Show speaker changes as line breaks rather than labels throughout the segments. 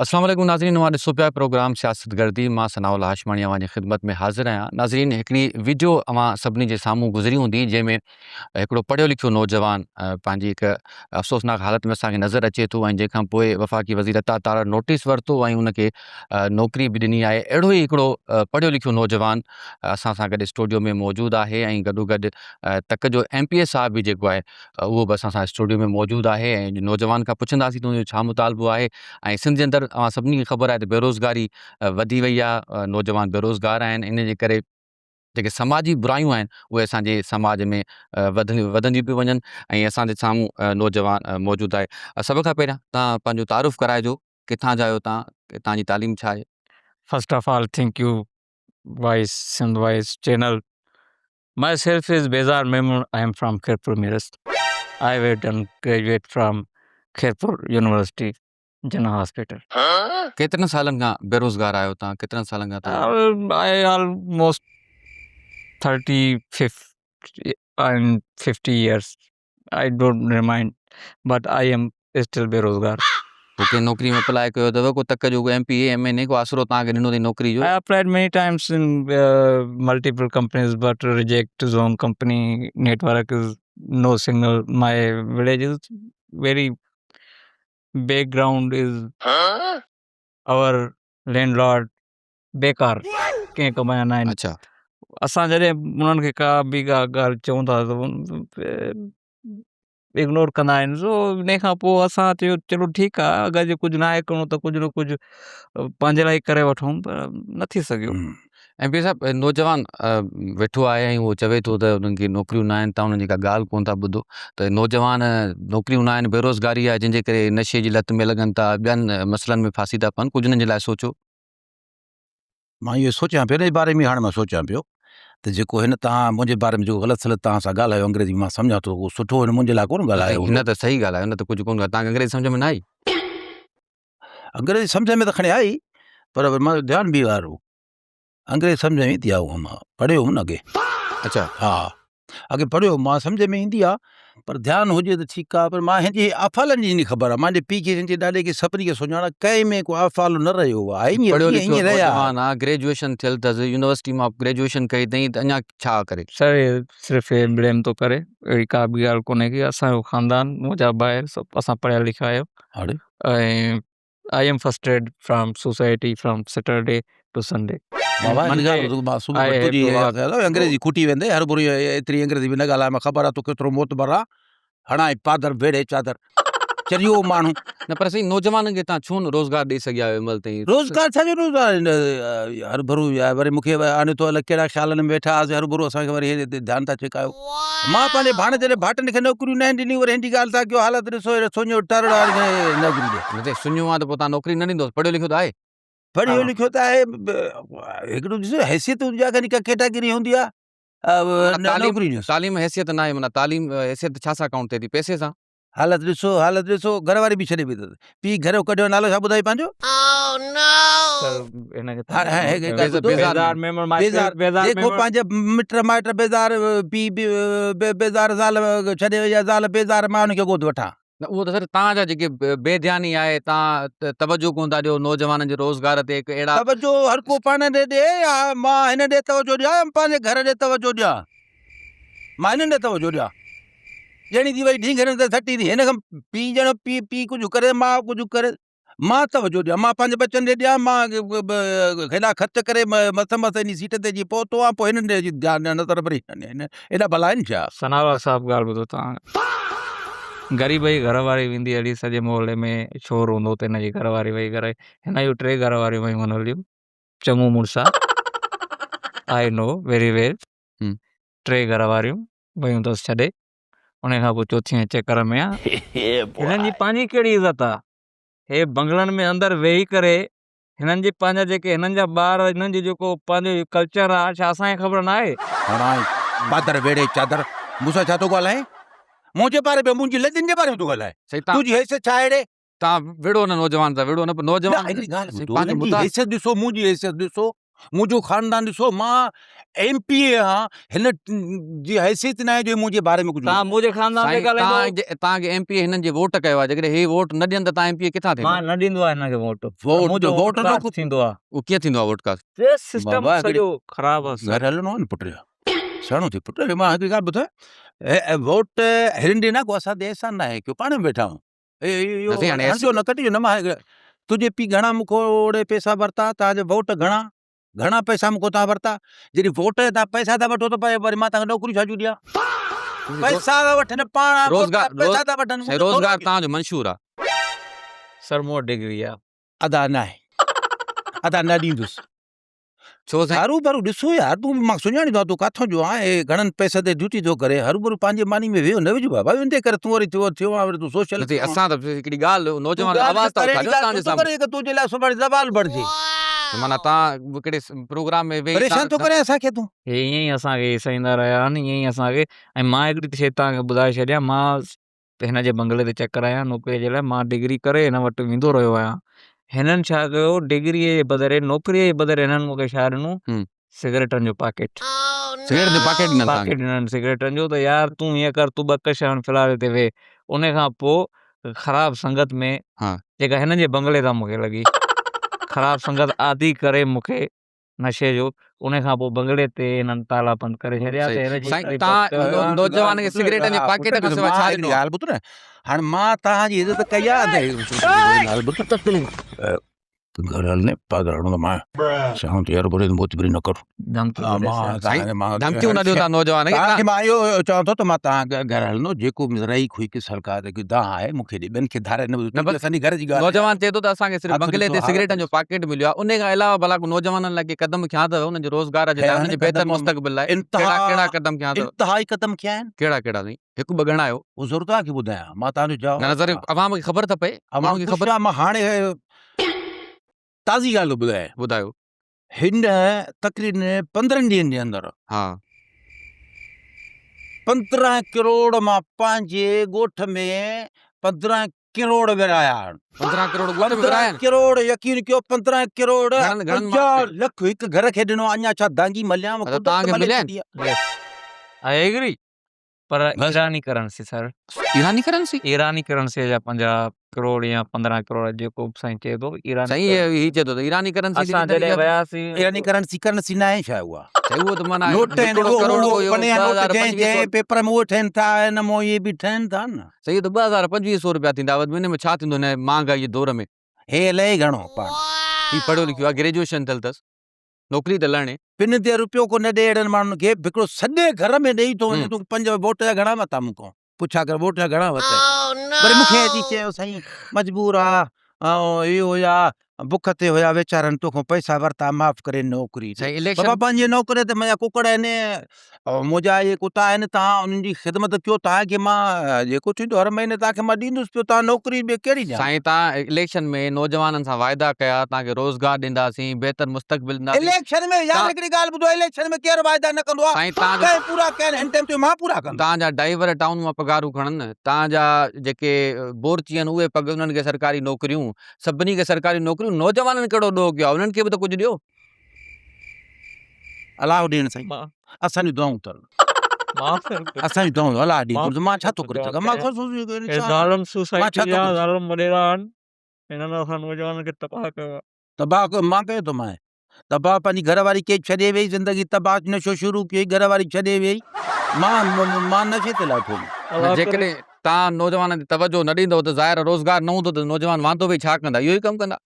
اسلام عليڪم ناظرين اوهان ڏسو پيا پروگرام سياست گردي مان ثناء الله هاشماڻي اوهان جي خدمت ۾ حاضر آهيان ناظرين هڪڙي ويڊيو اوهان سڀني جي سامهون گذري هوندي جنهن ۾ هڪڙو پڙهيو لکيو نوجوان پنهنجي هڪ افسوسناڪ حالت ۾ اسان کي نظر اچي ٿو ۽ جنهن کان پوء وفاقي وزير عطا تارڙ نوٽيس ورتو ۽ ان کي نوڪري به ڏني آهي اهڙو ئي هڪڙو پڙهيو لکيو نوجوان اسان سان گڏ اسٽوڊيو ۾ موجود آهي ۽ گڏو گڏ تڪ جو ايم پي اي صاحب به جيڪو آهي اهو به اسان سان اسٽوڊيو ۾ موجود آهي ۽ نوجوان کان پڇنداسين ته ان جو ڇا مطالبو آهي ۽ سنڌ جي اندر اوهان سڀني کي خبر آهي ته بيروزگاري وڌي وئي آهي نوجوان بيروزگار آهن ان جي ڪري جيڪي سماجي برايون آهن اهي اسان جي سماج ۾ وڌنديون پيون وڃن ۽ اسان جي سامهون نوجوان موجود آهي سڀ کان پهريان تان پنهنجو تعارف ڪرائجو ڪٿان جا آهيو تان تان جي تعليم ڇا آهي.
First of all thank you voice Sindh voice channel Myself is Bezar Memon I am from Khairpur Mirs I have done graduate from Khairpur University Jinnah Hospital.
ڪيترن سالن کان بيروزگار آهيو توهان ڪيترن سالن کان توهان.
I almost 30 and 50 years I don't remind but I am still بيروزگار.
پوء ڪنهن نوڪري ۾ اپلاء ڪيو اٿو ڪو تڪ جو ڪو M P A M N A ڪو آسرو توهان کي ڏنو اٿئي نوڪري جو.
I applied many times in multiple companies but reject zone company network is no signal my village is very background is our landlord بيڪار ڪنهن ڪم جا ناهن.
اڇا.
اسان جڏهن انهن کي ڪا به ڪا ڳالهه چئون ٿا ته اگنور ڪندا آهن سو ان کان پوء اسان چيو چلو ٺيڪ آهي اگر جي ڪجهه ناهي ڪرڻو ته ڪجهه نه ڪجهه پنهنجي لاء ئي ڪري وٺون پر نه ٿي سگهيو.
ايم پي صاحب نوجوان ويٺو آهي ۽ اهو چوي ٿو ته انهن کي نوڪريون نه آهن تان انهن جي ڪا ڳالهه ڪونه ٿا ٻڌو ته نوجوان نوڪريون نه آهن بيروزگاري آهي جنهن جي ڪري نشي جي لت ۾ لڳن ٿا ٻين مسئلن ۾ ڦاسي ٿا پون ڪجهه انهن جي لاء سوچو.
مان اهو سوچيان پيو ان جي باري ۾ هاڻي مان سوچيان پيو ته جيڪو هن تهان منهنجي باري ۾ جيڪو غلط سلط تهان سان ڳالهايو انگريزي مان سمجهان ٿو اهو سٺو هن منهنجي لاء ڪونه ڳالهايو هوندو.
نه ته صحيح ڳالهايو نه ته ڪجهه ڪونه ڳالهايو تهان کي انگريزي سمجهه ۾ نه آئي.
انگريزي سمجهه ۾ ته کڻي آئي پر مان ڌيان به وارو انگريزي سمجهه ۾ ايندي آ اها مان پڙهيو هوم نه اڳي.
اڇا.
ها اڳي پڙهيو هوم مان سمجهه ۾ ايندي آ پر ڌيان هجي ته ٺيڪ آ پر مان هن جي افعالن جي ني خبر آ مانجي پي کي هن جي ڏاڏي کي سڀني کي سڃاڻان ڪنهن ۾ ڪو افعال نه رهيو آ ائين
پڙهيو لکيو
ائين رهيا.
نوجوان آ گريجوئيشن ٿيل اٿس يونيورسٽي مان گريجوئيشن ڪئي اٿئي ته اڃا ڇا ڪري.
سر هي صرف هي بليم ٿو ڪري اهڙي ڪا به ڳالهه ڪونهي ڪي اسان جو خاندان منهنجا ڀائر سڀ اسان پڙهيا لکيا آهيون
هاڙي.
۽ I am frustrated from society from Saturday to Sunday.
بابا هن ڳالهه ٻڌ مان صبح کان تنهنجي اها خيال آهي انگريزي کٽي ويندي هرڀرو ايتري انگريزي به نه ڳالهاء مان خبر آهي توکي ايترو معتبر آ هڻائين پادر ويڙهي چادر چريو ماڻهو.
نه پر سائين نوجوانن کي تان ڇو نه روزگار ڏئي سگهيا آهيو هن مهل تائين.
روزگار ڇا جو روزگار هرڀرو وري مونکي آڻي ٿو الائي ڪهڙا خيالن ۾ ويٺا هئاسين هرڀرو اسان کي وري هيڏي ڌيان ٿا ڇڪايو. مان پنهنجي ڀاڻيجي جي ڀائٽن کي نوڪريون ناهن ڏنيون وري هن جي ڳالهه ٿا ڪيو حالت ڏسو هيڏو سڃو ٽرڙ آهي کي نوڪري ڏي.
نه چئي سڃو آهي ته پوء تان نوڪري نه ڏيندوس پڙهيو لکيو ته آهي.
پڙهيو لکيو ته آهي هڪڙو ڏسو حيثيت هوندي آهي ڪا ڪيٽاگري هوندي آهي نوڪري ڏيوس.
تعليم حيثيت ناهي معنيٰ تعليم حيثيت ڇا سان ڪائونٽ ٿئي ٿي پئسي سان.
حالت ڏسو حالت ڏسو گهر واري به ڇڏي وئي اٿس پيء گهر ڪڍيو نالو ڇا ٻڌائي پنهنجو. جيڪو پنهنجا مٽ مائٽ بيزار پيء بيزار زال ڇڏي وئي آهي زال بيزار مان ان کي گود وٺان.
نه اهو ته سر توهان جا جيڪي بي ڌياني آهي توهان توجه ڪونه ٿا ڏيو نوجوانن جي روزگار تي هڪ اهڙا.
توجه هر ڪو پاڻ ڏي ڏي يا مان هن ڏي توجه ڏيان يا پنهنجي گهر ڏي توجه ڏيان مان هنن ڏي توجه ڏيان. ڄڻي ٿي وئي ڍينگرن تي سٽي ٿي هن کان پيء ڄڻ پيء پيء ڪجهه ڪري ماء ڪجهه ڪري مان توجه ڏيان مان پنهنجي ٻچن ڏي ڏيان مان هيڏا خرچ ڪري مس مس انهي سيٽ تي اچي پهتو آهيان پوء هنن ڏي اچي ڌيان ڏيان نه ته وري ايڏا ڀلا آهن ڇا.
ثناء صاحب ڳالهه ٻڌو توهان غريب جي گهر واري ويندي هلي سڄي محلي ۾ شور هوندو ته هن جي گهر واري وئي گهر هن جون ٽي گهر واريون ويون آهن هليون چڱو مڙس آ آء نو ويري ويل ٽي گهر واريون ويون اٿس ڇڏي ان کان پوء چوٿين چڪر ۾ آ. هنن جي پنهنجي ڪهڙي عزت آ. هي بنگلن ۾ اندر ويهي ڪري هنن جي پنهنجا جيڪي هنن جا ٻار هنن جو جيڪو پنهنجو ڪلچر آ ڇا اسان کي خبر ناهي.
هڻائين پادر ويڙهي چادر مون سان ڇا ٿو ڳالهائين منهنجي باري ۾ منهنجي لڄن جي باري ۾ ٿو ڳالهائين تنهنجي حيثيت ڇا آهي ڙي.
تان وڙهو نه نوجوان سان وڙهو نه پر نوجوان
نه هڪڙي ڳالهه ٻڌو هنن جي حيثيت ڏسو منهنجي حيثيت ڏسو. منهنجو خاندان ڏسو مان ايم پي اي آهيان هن جي حيثيت ناهي جو منهنجي باري ۾ ڪجهه
توهان منهنجي خاندان تي ڳالهائيندو
توهان کي ايم پي اي هنن جي ووٽ ڪيو آهي جيڪڏهن هي ووٽ نه ڏين ته توهان ايم پي اي ڪٿان ٿيندو
مان نه ڏيندو آهيان هن کي ووٽ
ووٽ ووٽ جو
ٿيندو آهي
اهو ڪيئن ٿيندو آهي ووٽ ڪاسٽ
سسٽم سڄو خراب آهي
گهر هلڻو آهي نه پٽ سهڻو ٿي پٽ مان هڪ ڳالهه ٻڌاء ووٽ هنن ڏنا ڪو اسان تي احسان ناهي ڪيو پاڻ ۾ ويٺا آهيون اهو نه ڪٽجو نه مان تنهنجي پيء گهڻا مون کان اوڙي پئسا ورتا تنهنجا ووٽ گهڻا گهڻا پئسا مون کان تان ورتا جڏهن ووٽ جا تان پئسا ٿا وٺو ته پوء وري مان تان کي نوڪريون ڇا جون ڏيان پئسا ٿا وٺن پاڻ
روزگار
پئسا ٿا وٺن
روزگار تان جو منشور آ
سر مون وٽ ڊگري آ
ادا ناهي ادا نه ڏيندس
ڇو سائين؟
هروڀرو ڏسو يار تون مان سڃاڻيندو آهيان تون ڪاٿان جو آهين هي گهڻن پئسن تي ڊيوٽي ٿو ڪري هروڀرو پنهنجي ماني ۾ ويهه نه وجهه بابا ان جي ڪري تون وري ٿيو ٿيو آهين وري تون سوشل
نه سائين اسان ته هڪڙي ڳالهه نوجوان آواز ٿا اٿاريون توهان جي سامهون
ڪري تنهنجي لاء سڀاڻي زوال بڻجي
معنيٰ توهان هڪڙي پروگرام ۾ ويهي
پريشان ٿو ڪرين اسان کي تون.
هي ائين ئي اسان کي هيسائيندا رهيا آهن ائين ئي اسان کي ۽ مان هڪڙي شيء توهان کي ٻڌائي ڇڏيان مان هن جي بنگلي تي چڪر هنيا نوڪري جي لاء مان ڊگري ڪري هن وٽ ويندو رهيو آهيان هنن ڇا ڪيو ڊگري جي بدري نوڪري جي بدري هنن مون کي ڇا ڏنو سگريٽن جو پاڪيٽ
سگريٽ جو پاڪيٽ ڏنن
پاڪيٽ ڏنن سگريٽن جو ته يار تون هيئن ڪر تون ٻه ڪش هڻ في الحال هتي ويهه ان کان پوء خراب سنگت ۾ جيڪا هنن جي بنگلي تان مون کي لڳي خراب سنگت عادي ڪري مون کي نشي جو ان کان پوء بنگلي تي هنن تالا بند ڪري ڇڏيا ته هن جي
سائين تان نوجوان کي سگريٽن جي پاڪيٽ کان سواء ڇا ڏنو
ڳالهه ٻڌ نه هاڻ مان توهان جي عزت ڪئي آهي ڳالهه ٻڌ گهر هل نه پاڳل هڻو ته مان سهڻو ٿي هروڀرو موتبري نه ڪر
ڌمڪيون نه ڏيو تان نوجوان کي
توهان کي مان اهو چوان ٿو ته مان توهان گهر هلندو جيڪو به رهي کوئي ڪي سرڪار جي دانهن آهي مون کي ڏي ٻين کي ڌاري نه
نه بس
اسان جي گهر جي ڳالهه
نوجوان چئي ٿو ته اسان کي صرف بنگلي تي سگريٽن جو پاڪيٽ مليو آهي ان کان علاوه ڀلا ڪو نوجوانن لاء ڪي قدم کنيا اٿو انهن جي روزگار جي لاء انهن جي بهتر مستقبل لاء ڪهڙا ڪهڙا قدم کنيا اٿو
انتهائي قدم کنيا آهن
ڪهڙا ڪهڙا سائين هڪ ٻه ڳڻايو
اهو ضرور توهان کي ٻڌايان مان توهان جو جواب
نه ذرا عوام کي خبر ته پئي
عوام کي خبر مان هاڻي تازي ڳالهه ٿو ٻڌايان
ٻڌايو
هن تقريبن 15 ڏينهن جي اندر
ها
15 ڪروڙ مان پنهنجي ڳوٺ ۾ 15 ڪروڙ ورهايا آهن.
15 ڪروڙ ڳوٺ ۾ ورهايا آهن؟
15 ڪروڙ يقين ڪيو 15 ڪروڙ 50 لک هڪ گهر کي ڏنو اڃا ڇا دانگي مليان
قدرت توهان کي مليا آهن؟
يس I agree پر ايراني ڪرنسي سر.
ايراني ڪرنسي؟
ايراني ڪرنسي جا 50 ڪروڙ يا 15 ڪروڙ جيڪو به سائين چئي ٿو ايراني
سائين هي چئي ٿو ته ايراني ڪرنسي
اسان جڏهن وياسين
ايراني ڪرنسي ڪرنسي ناهي ڇا اها؟
سائين اهو ته معنيٰ
نوٽ آهن
هڪڙو ڪروڙ
اهو
ڪو
پني جا نوٽ جنهن جنهن پيپر ۾ اهي ٺهن ٿا ان مان اهي به ٺهن ٿا نه.
سائين اهو ته 2025 سو رپيا ٿيندا وڌ ۾ ان ۾ ڇا ٿيندو هن مهانگائي جي دور ۾.
هي الائي گهڻو پاڻ.
هي پڙهيو لکيو آهي گريجوئيشن ٿيل اٿس نوڪري ته لهڻي.
پن تي روپيو ڪو نه ڏي اهڙن ماڻهن کي هڪڙو سڄي گهر ۾ ڏئي ٿو وڃي تون پنج ووٽ جا گهڻا ورتا مون کان پڇا ڪر ووٽ جا گهڻا ورتئي وري مون کي اچي چيو سائين مجبور آ ۽ هي هيا بک تي هيا ويچارن توکان پئسا ورتا معاف ڪري نوڪري ڏي
سائين اليڪشن
بابا پنهنجي نوڪري تي منهنجا ڪڪڙ آهن ۽ منهنجا اهي ڪتا آهن توهان انهن جي خدمت ڪيو توهان کي مان جيڪو ٿيندو هر مهيني توهان کي مان ڏيندس پيو توهان نوڪري ٻي ڪهڙي ڏيان.
سائين توهان اليڪشن ۾ نوجوانن سان واعدا ڪيا توهان کي روزگار ڏينداسين بهتر مستقبل ڏينداسين.
اليڪشن ۾ يار هڪڙي ڳالهه ٻڌو اليڪشن ۾ ڪير واعدا نه ڪندو آهي
سائين توهان جو
ڪنهن پورا ڪيا آهن هن ٽائيم تي مان پورا ڪندس.
توهان جا ڊائيور ٽائون مان پگهارون کڻن توهان جا جيڪي بورچي آهن اهي پگ انهن کي سرڪاري نوڪريون سڀني کي سرڪاري نوڪريون نوجوانن ڪهڙو ڏوهه ڪيو آهي انهن کي به ته ڪجهه ڏيو.
الله ڏيڻ سائين اسان جون دعائون اٿن اسان جون دعائون الله ڏي مان ڇا ٿو ڪري سگهان مان
ظالم سوسائٽي جا ظالم وڏيرا آهن انهن اسان نوجوانن کي تباهه ڪيو آهي
تباهه ڪيو مان ڪيو ٿو مان تباهه پنهنجي گهر واري کي ڇڏي وئي زندگي تباهه نشو شروع ڪيو گهر واري ڇڏي وئي مان مان نشي تي لاٿو
جيڪڏهن توهان نوجوانن تي توجهه نه ڏيندؤ ته ظاهر آهي روزگار نه هوندو ته نوجوان واندو ويهي ڇا ڪندا؟ اهو ئي ڪم ڪندا.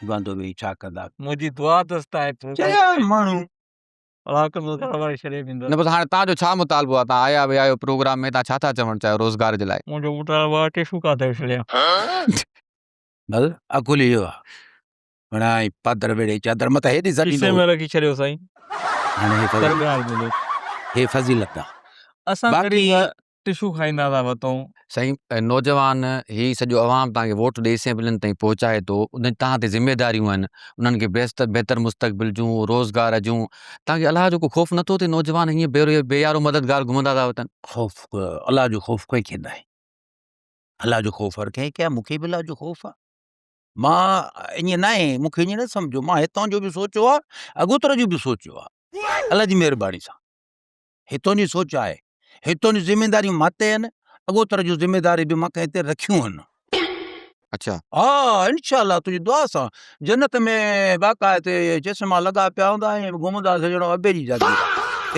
واندو ويهي ڇا ڪندا؟
منهنجي دعا اٿس ته آء
چريا ماڻهو.
الله ڪندو گهر واري ڇڏي ويندس.
نه بس هاڻي توهان جو ڇا مطالبو آهي؟ توهان آيا ويا آهيو پروگرام ۾ توهان ڇا ٿا چوڻ چاهيو روزگار جي لاء؟
منهنجو مطالبو آهي ٽيشو ڪاٿي ڇڏيان.
بس عقل اهو آهي. بڻائي پادر ويڙهي چادر متان هيڏي زمين
کيسي ۾ رکي ڇڏيو سائين.
هاڻي هي
فضيلت ڳالهه
هي فضيلت آ.
اسان غريب ٽشو کائيندا ٿا وتون.
سائين نوجوان هي سڄو عوام توهان کي ووٽ ڏئي اسيمبلين تائين پهچائي ٿو ان توهان تي ذميداريون آهن انهن کي بهتر مستقبل جون روزگار جون توهان کي الله جو ڪو خوف نٿو ٿئي نوجوان هيئن بي يارو مددگار گهمندا ٿا وتن.
خوف الله جو خوف ڪنهن کي ناهي الله جو خوف هر ڪنهن کي آهي مون کي به الله جو خوف آهي. مان ائين ناهي مون کي ائين نه سمجهو مان هتان جو به سوچيو آهي اڳوتر جو به سوچيو آهي الله جي مهرباني سان هتان جي سوچ آهي هتان جون ذميداريون مان تي آهن اڳوتر جون ذميداري به مان ڪنهن تي رکيون آهن
اچھا
ها انشاء الله تنهنجي دعا سان جنت ۾ باقاعده چشما لڳا پيا هوندا ۽ گهمندا سڄڻو ابي جي جاگير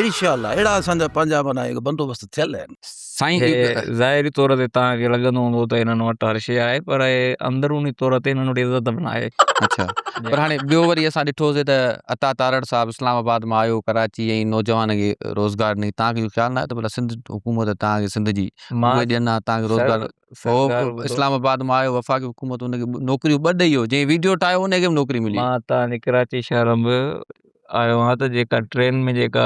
انشاء الله اهڙا اسان جا پنهنجا معنيٰ بندوبست ٿيل آهن
سائين
هي ظاهري طور تي توهان کي لڳندو هوندو ته هنن وٽ هر شيء آهي پر اندروني طور تي هنن وٽ عزت به ناهي.
اڇا پر هاڻي ٻيو وري اسان ڏٺوسي ته عطا تارڙ صاحب اسلام آباد مان آيو ڪراچي ۽ نوجوان کي روزگار ڏني توهان کي اهو خيال ناهي ته ڀلا سنڌ حڪومت توهان کي سنڌ جي اهي ڏين ها توهان کي روزگار هو اسلام آباد مان آيو وفاقي حڪومت ان کي نوڪريون ٻه ڏئي ويو جنهن ويڊيو ٺاهيو ان کي به نوڪري ملي.
مان توهان جي ڪراچي شهر ۾ آيو آهيان ته جيڪا ٽرين ۾ جيڪا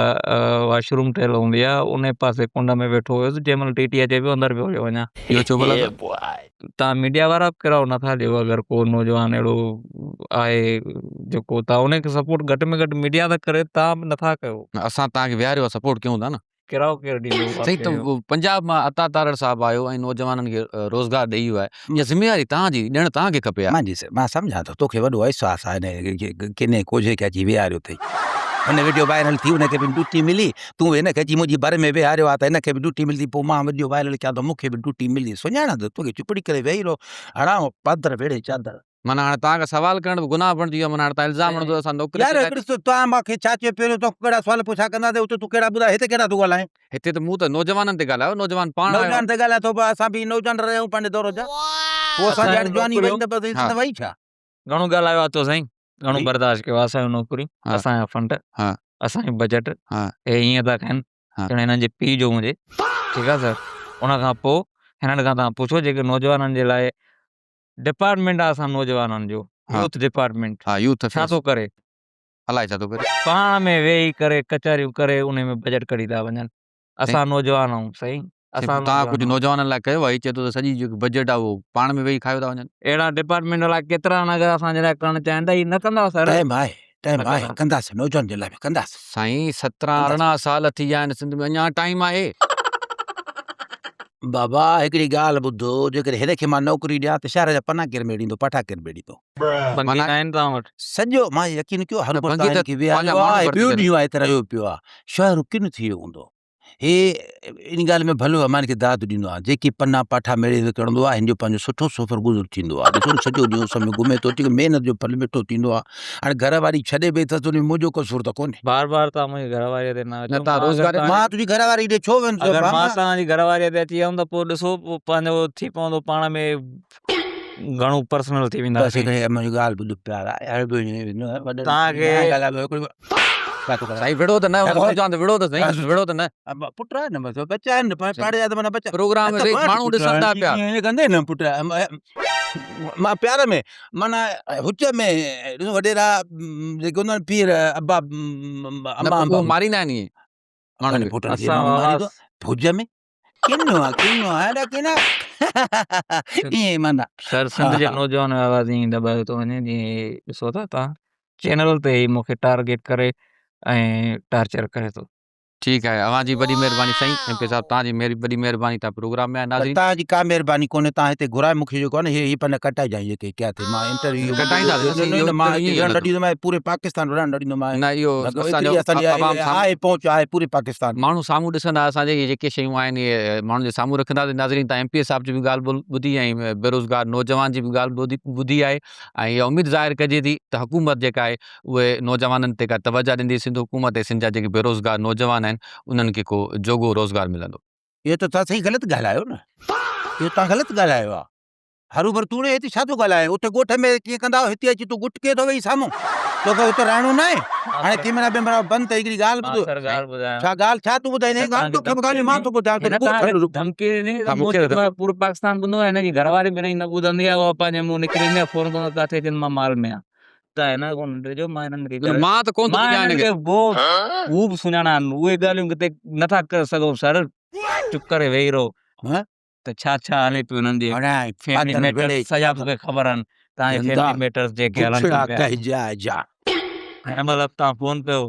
واش روم ٺهيل هوندي آهي ان پاسي ڪنڊ ۾ ويٺو هيس جنهن مهل ٽي ٽي اچي پيو اندر پيو هليو وڃان.
اهو ڇو ڀلا
تان ميڊيا وارا به ڪرايو نٿا ڏيو اگر ڪو نوجوان اهڙو آهي جيڪو تان ان کي سپورٽ گهٽ ۾ گهٽ ميڊيا ته ڪري تان به نٿا ڪيو.
اسان تان کي ويهاريو آهي سپورٽ ڪيون ٿا نه.
ڪرايو ڪير ڏيندو
سائين ته پنجاب مان عطا تارڙ صاحب آيو ۽ نوجوانن کي روزگار ڏئي ويو آهي اها ذميواري توهان جي ڏيڻ توهان کي کپي ها.
مان جي مان سمجهان ٿو توکي وڏو احساس آهي هن ڪني ڪوجهي کي اچي ويهاريو اٿئي هن وڊيو وائرل ٿي هن کي به ڊيوٽي ملي تون به هن کي اچي منهنجي ڀر ۾ ويهاريو آهي ته هن کي به ڊيوٽي ملندي پوء مان وڊيو وائرل ڪيان ته مون کي به ڊيوٽي ملي سڃاڻان ٿو توکي چپڙي ڪري ويهي رهو هڻان پادر ويڙهي چادر.
معنيٰ هاڻي توهان کان سوال ڪرڻ به گناهه بڻجي ويو آهي معنيٰ هاڻي توهان الزام هڻندو اسان نوڪري
يار هڪڙي سو توهان مان کي ڇا چيو پهريون تو ڪهڙا سوال پڇا ڪندا ته اتي تون ڪهڙا ٻڌايا هتي ڪهڙا ٿو ڳالهائين.
هتي ته مون ته نوجوانن تي ڳالهايو نوجوان پاڻ آيو.
نوجوان تي ڳالهايان ٿو پر اسان به نوجوان رهيا آهيون پنهنجي دور جا پوء اسان جي هاڻي جواني وئي ته بس عزت وئي ڇا.
گهڻو ڳالهايو آ تو سائين گهڻو برداشت ڪيو آ اسان جون نوڪريون اسان جا فنڊ اسان جو بجيٽ هي ائين ٿا کائن ڄڻ هنن جي پيء جو هجي ٺيڪ آ سر ان کان پوء هنن کان توهان پڇو جيڪي نوجوانن جي لاء ڊپارٽمينٽ آ اسان نوجوانن جو يوٿ ڊپارٽمينٽ
ها يوٿ
ڇا ٿو ڪري
الائي ڇا ٿو ڪري
پاڻ ۾ ويهي ڪري ڪچهريون ڪري انهي ۾ بجيٽ ڪڍي ٿا وڃن اسان نوجوان آهيون سائين
اسان تان ڪجهه نوجوانن لاء ڪيو آهي چئي ٿو ته سڄي جيڪي بجيٽ آ اهو پاڻ ۾ ويهي کايو ٿا وڃن
اهڙا ڊپارٽمينٽ الاء ڪيترا آهن اگر اسان جي لاء ڪرڻ چاهين ته هي نه ڪندا سر
ٽائيم آهي ٽائيم آهي ڪنداسين نوجوان جي لاء به ڪنداسين
سائين 17 18 سال ٿي ويا آهن سنڌ ۾ اڃا ٽائيم آهي.
بابا هڪڙي ڳالهه ٻڌ جيڪڏهن هن کي مان نوڪري ڏيان ته شهر جا پنا ڪير ميڙيندو پاٺا ڪير ميڙيندو.
ڀنگي ناهن توهان وٽ.
سڄو مان يقين ڪيو هر ڀنگي ته کي ويهاريو آهي ٻيو ڏينهن آهي ته رهيو پيو آهي شهر ڪن ٿي ويو هوندو هي ان ڳالهه ۾ ڀلو آهي مان هن کي داد ڏيندو آهيان جيڪي پنا پاٺا ميڙي وڪڻندو آهي هن جو پنهنجو سٺو سفر گذر ٿيندو آهي ڏسو نه سڄو ڏينهن اس ۾ گهمي ٿو اچي محنت جو ڦل مٺو ٿيندو آهي هاڻي گهر واري ڇڏي به اٿس ان ۾ منهنجو قصور ته ڪونهي.
بار بار توهان منهنجي گهر واريء تي نه اچو.
نه توهان روزگار
مان تنهنجي گهر واري ڏي ڇو ويندس
اگر مان توهان جي گهر واريء تي اچي ويم ته پوء ڏسو پوء پنهنجو ٿي پوندو پاڻ ۾ گهڻو پرسنل ٿي وينداسين.
بس هڪڙي منهنجي ڳالهه ٻڌ پيارا
توهان کي
سائين وڙهو ته نه چوان ته وڙهو ته سائين وڙهو ته نه.
پٽ آهي نه بس ٻچا آهن نه پاڙي جا ته معنيٰ ٻچا
پروگرام ۾ ماڻهو ڏسن ٿا پيا.
ائين ڪندي نه پٽ مان پيار ۾ معنيٰ هچ ۾ ڏسو وڏيرا جيڪي هوندا آهن پير ابا
اما ابا ماريندا آهن ائين ماڻهن کي
پٽن کي ماريندو هج ۾ ڪنو آ ڪنو آ ايڏا ڪنا ائين معنيٰ
سر سنڌ جي نوجوان جو آواز ائين دٻايو ٿو وڃي جيئن ڏسو ٿا تان چينل تي ئي مونکي ٽارگيٽ ڪري ۽ ٽارچر ڪري ٿو.
ٺيڪ آهي اوهان جي وڏي مهرباني سائين ايم پي صاحب توهان جي وڏي مهرباني توهان پروگرام ۾ آيا ناظرين.
توهان جي ڪا مهرباني ڪونهي توهان هتي گهرائي مونکي جيڪو آهي نه هي هي پنا ڪٽائجانء جيڪي ڪيا اٿئي مان انٽرويو
ڪٽائينداسين
نه مان هتي رهڻ نه ڏيندومانء پوري پاڪستان رهڻ نه ڏيندومانء
نه اهو اسان جو عوام
آهي پهچ آهي پوري پاڪستان
ماڻهو سامهون ڏسندا اسان جي جيڪي شيون آهن اهي ماڻهن جي سامهون رکنداسين ناظرين توهان ايم پي اي صاحب جي به ڳالهه ٻولهه ٻڌي ۽ بيروزگار نوجوان جي به ڳالهه ٻڌي آهي ۽ اها اميد ظاهر ڪجي ٿي ته حڪومت جيڪا آهي اهي نوجوانن تي ڪا توجه ڏيندي سنڌ حڪومت ۽ سنڌ جا جيڪي بيروزگار نوجوان آهن انهن کي ڪو جوڳو روزگار ملندو.
اهو ته توهان سائين غلط ڳالهايو نه اهو توهان غلط ڳالهايو آ هروڀرو تون هتي ڇا ٿو ڳالهائين اتي ڳوٺ ۾ ڪيئن ڪندا هئو هتي اچي تون ڳٽڪي ٿو ويهين سامهون توکي اتي رهڻو ناهي هاڻي ڪيمرا بيمرا بند ته هڪڙي ڳالهه ٻڌ ڇا ڳالهه ڇا تون ٻڌائيندين ڳالهه توکي ٻڌايان مان ٿو ٻڌايان
هن توهان کي ڌمڪي ڏني ته مون کي پورو پاڪستان ٻڌندو آهي هن جي گهر واري به نه ٻڌندي آهي اها پنهنجي منهن نڪري ايندي آهي فون ڪندو ڪاٿي اچن مان مال ۾ آهيان ته هن کان نه ڊڄو مان هنن کي
مان ته ڪونه ٿو ڊڄان هن کي
هو به سڃاڻان اهي ڳالهيون ڪٿي نٿا ڪري سگهون سر چپ ڪري ويهي رهو ته ڇا ڇا هلي پيو هنن جي فيملي ميٽرز سڄا مونکي خبر آهن توهان جي فيملي ميٽرز جيڪي هلن پيا هن مهل به توهان فون ڪيو.